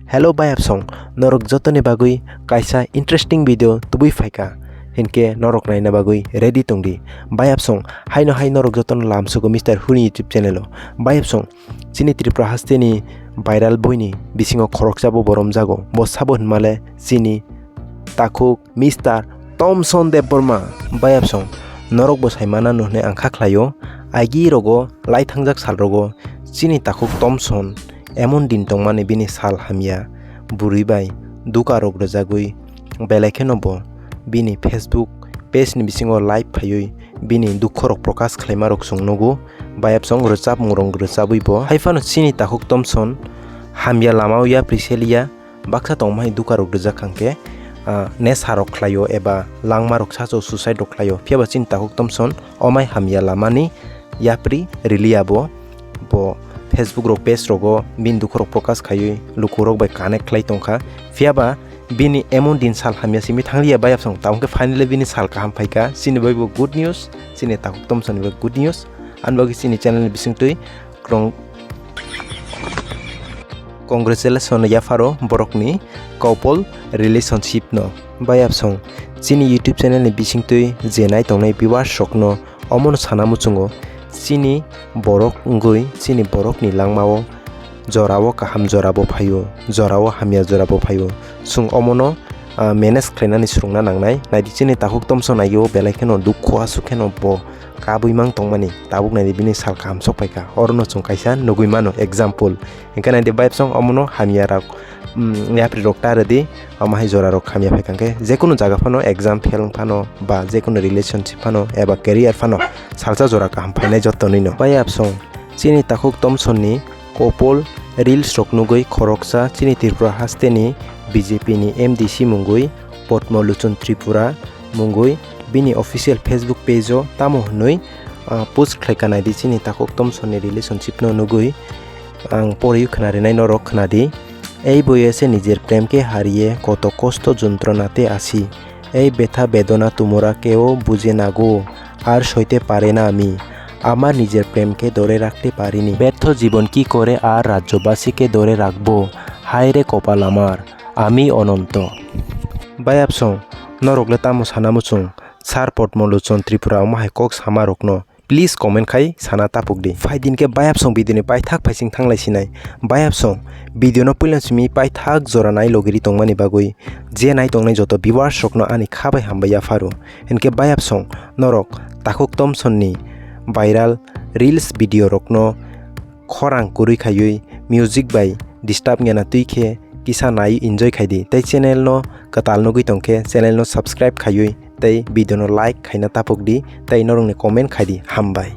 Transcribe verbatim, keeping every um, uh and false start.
Hello bayapsong, norok jotoni bagwi kaisa interesting video tubui phaikha, hinkhe norok naina bagwi ready tongdi. Bayapsong, haino hai norok jotono lamsogo Mister Huni YouTube channel o. Bayapsong, chini Tripura hasteni viral boini bisingo khoroksa bo boromjago. Bo sabo hinmale chini takhuk Mister Thomson Debbarma. Bayapsong, norok bo saimana no hwnwi ang kha khlaio. Agi rogo lai thangjak sal rogo chini takhuk Thomson emon din tongmani bini sal hamya bwrwi bai duka rok rwjagwi belai kheno bo bini Facebook page ni bisingo live phaiwi bini dukho rok prokash khlaima rok chwng nugo. Bayapsong rwchapmung rok rwchabwi bo hai phano chini takhuk Thomson hamya lama o yapri seliya. Baksa tongmani duka rok rijak hwnkhe, ah, nesa rok khlaio eba langma rok sacho suicide rok khlaio. Phiya ba chini takhuk Thomson omai hamya lamani yapri riliya bo. Bo Facebook rok page rogo bini dukhu rok prokash khaiwi luku rok bai connect khlai tongkha. Phiya ba bini emon din sal hamya simi thangliya bayapsong. Tabuk khe finally bini sal kaham phaikha. Chini bai bo good news, chini takhuk Thomson ni bai good news. Ani bagwi chini channel ni bisingtwi Krong-, congratulation yapharo borokni couple relationship no. Bayapsong, chini YouTube channel ni bisingtwi je nai tongnai viewers rokno omono sana muchungo, chini borok wngwi chini borokni langmao jorao kaham jorabo phaio, jorao hamya jorabo phaio. Chwng omono, ah, manage khlainani swrwngna nangnai. Naidi chini takhuk Thomson naio belai kheno dukhu aswk kheno bo kabui mang tongmani, tabuk naidi bini sal kaham sok phaikha, orono chwng kaisa nugui mano example. Hinkhe naidi bayapsong omono hamya rok, mm, yapri rok ta rwdi, omo hai jora rok hamya phaikha hinkhe jekunu jaga phano exam fail wng phano ba jekunu relationship phano eba career phano salsa jora kaham phainai jotonino. Bayapsong chini takhuk Thomson ni couple reels rok nugui khoroksa chini Tripura hasteni B J P ni M D C mungwi Padma Lochon Tripura mungwi bini official Facebook page o tamo hwnwi, ah, post khlaikha naidi chini takhuk Thomson ni relationship no nugui ang poriwi khwnarinai norok khwnadi. এই বয়সে নিজের প্রেমকে হারিয়ে কত কষ্ট যন্ত্রণাতে আছি। এই ব্যথা বেদনা তোমরা কেউ বুঝে না গো, আর সইতে পারে না আমি। আমার নিজের প্রেমকে ধরে রাখতে পারিনি। ব্যর্থ জীবন কি করে আর রাজ্যবাসীকে ধরে রাখবো? হায় রে কপাল আমার, আমি অনন্ত। Bayapsong, norok le tamo sana muchung? Sir Padma Lochon Tripura omo hai kok sama rokno please comment khai sana tapuk di. Phai din khe bayapsong video ni paithak phaising thanglai sinai. Bayapsong video no puila simi paithak jora nai logiri tongmani bagwi je nai tongnai joto viewers rokno ani kha bai hambai yapharo. Hinkhe bayapsong norok takhuk Thomson ni viral reels video rokno khorang kwrwi khaiwi music bai disturb wngya na twi khe kisa nai enjoy khai di. Tei channel no kwtal nugwi tong khe channel no subscribe khaiwi tei video no like khaina tapuk di tei norokni comment khai di. Hambai.